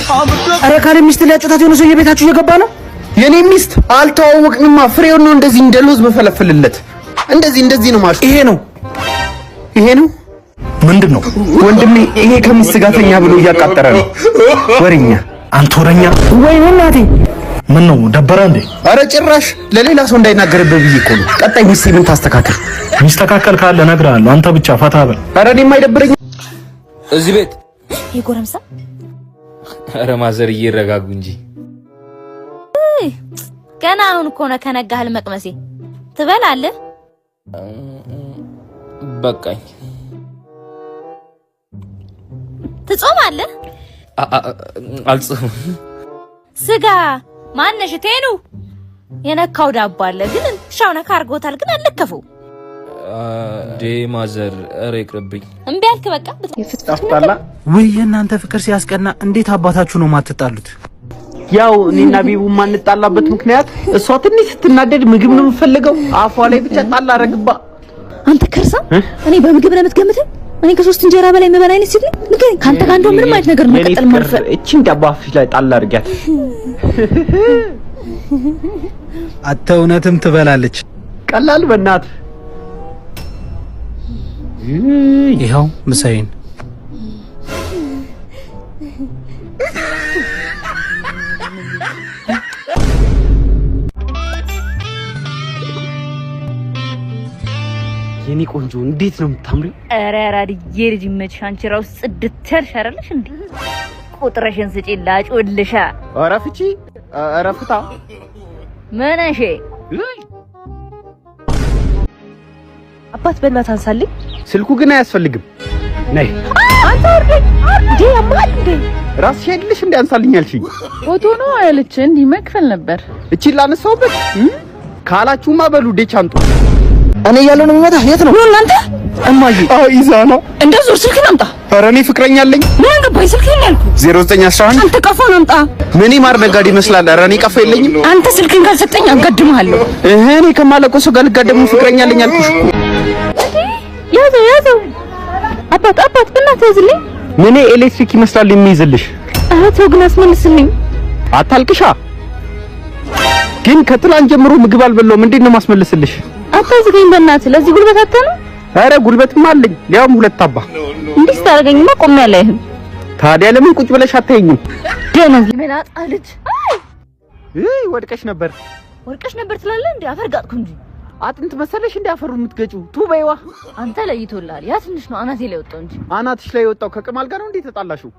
ኧረ ካለ ሚስት ሊያጮታት የሆነ ሰውዬ ቤታችሁ እየገባ ነው። የኔ ሚስት አልተዋወቅንማ። ፍሬውን ነው እንደዚህ እንደ ሎዝ መፈለፍልለት። እንደዚህ እንደዚህ ነው ማለት ይሄ ነው ይሄ ነው ምንድን ነው ወንድሜ። ይሄ ከሚስት ጋር ተኛ ብሎ እያቃጠረ ነው። ወሬኛ አንተ ወረኛ። ወይኔ እናቴ። ምን ነው ደበረ እንዴ? አረ ጭራሽ ለሌላ ሰው እንዳይናገርብህ ብዬ እኮ ነው። ቀጣይ ሚስቴ ምን ታስተካክል? ሚስተካከል ካለ እነግርሃለሁ። አንተ ብቻ ፈታ በል። አረ እኔም አይደብረኝ። እዚህ ቤት ይሄ ጎረምሳ ኧረ ማዘር እየረጋጉ እንጂ። ገና አሁን እኮ ነው ከነጋህል መቅመሴ። ትበላለህ? በቃኝ። ትጾማለህ? አልጽፍም። ስጋ ማነሽ ቴኑ የነካው ዳቦ አለ ግን ሻው ነካ አድርጎታል፣ ግን አልለከፈው። እንዴ ማዘር፣ ኧረ ይቅርብኝ። እምቢ አልክ በቃ። ጣፍጣላ። ውይ የእናንተ ፍቅር ሲያስቀና! እንዴት አባታችሁ ነው ማትጣሉት? ያው እኔና ቤቡ የማንጣላበት ምክንያት እሷ ትንሽ ስትናደድ ምግብ ነው የምፈልገው፣ አፏ ላይ ብቻ ጣል አረግባ። አንተ ከርሳ፣ እኔ በምግብ ነው የምትገምተኝ? እኔ ከሶስት እንጀራ በላይ የምበላ አይነት ሴት ነኝ? ንገረኝ። ከአንተ ጋር እንደው ምንም አይነት ነገር መቀጠል ማልፈ እቺን ዳቦ አፍሽ ላይ ጣል አድርጊያት። አንተ እውነትም ትበላለች። ቀላል በእናት። ይኸው ምሳዬን። የኔ ቆንጆ እንዴት ነው የምታምሪው? ኧረ አራድዬ ልጅ ይመችሽ። አንቺ ራሱ ጽድት ያልሽ አይደለሽ እንዴ? ቁጥርሽን ስጪ ላጩልሻ። ኧረ ፍቺ፣ ኧረ ፍታ። ምን እሺ አባት በእናትህ አንሳልኝ። ስልኩ ግን አያስፈልግም። ነይ። አንተ አውርደኝ እንዴ! ያማል እንዴ? ራስሽ አይደለሽ እንዴ አንሳልኝ አልሽኝ? ፎቶ ነው ያለች፣ እንዲህ መክፈል ነበር። እቺን ላነሳውበት ካላችሁማ በሉ ዴቻንጡ። እኔ እያለሁ ነው የሚመጣ። የት ነው እናንተ እማዬ? አይ ይዛ ነው። እንደ ዞር ስልክህን አምጣ። ኧረ እኔ ፍቅረኛ አለኝ። ምን አገባኝ? ስልክህን ያልኩህ። 0911 አንተ ቀፎን አምጣ። ምን ማር ነጋዴ ይመስላል። ኧረ እኔ ቀፎ የለኝም። አንተ ስልክህን ካልሰጠኝ አጋድምሃለሁ። እህ እኔ ከማለቀው ሰው ጋር ልጋደም ፍቅረኛ አለኝ አልኩሽ እኮ። ያዘው ያዘው። አባት አባት በእናትህ ያዝልኝ። ምን ኤሌክትሪክ ይመስላል የሚይዝልሽ? ኧረ ተው ግን አስመልስልኝ። አታልቅሻ። ግን ከትላንት ጀምሮ ምግብ አልበላሁም። እንዴት ነው ማስመልስልሽ? አታዝገኝ በእናትህ። ለዚህ ጉልበት አጥተህ ነው? ኧረ ጉልበትማ አለኝ፣ ሊያውም ሁለት አባ። እንዲህ ስታደርገኝማ ቆሜ አላይህም። ታዲያ ለምን ቁጭ ብለሽ አታየኝም? ደነዝ መላጣ ልጅ። እይ ወድቀሽ ነበር። ወድቀሽ ነበር ትላለህ እንዴ? አፈር ጋጥኩ እንጂ። አጥንት መሰለሽ እንደ አፈሩ የምትገጪው? ቱ በይዋ። አንተ ለይቶልሃል። ያ ትንሽ ነው አናቴ ላይ ወጣው እንጂ። አናትሽ ላይ የወጣው ከቅማል ጋር ነው እንዴ ተጣላሽው?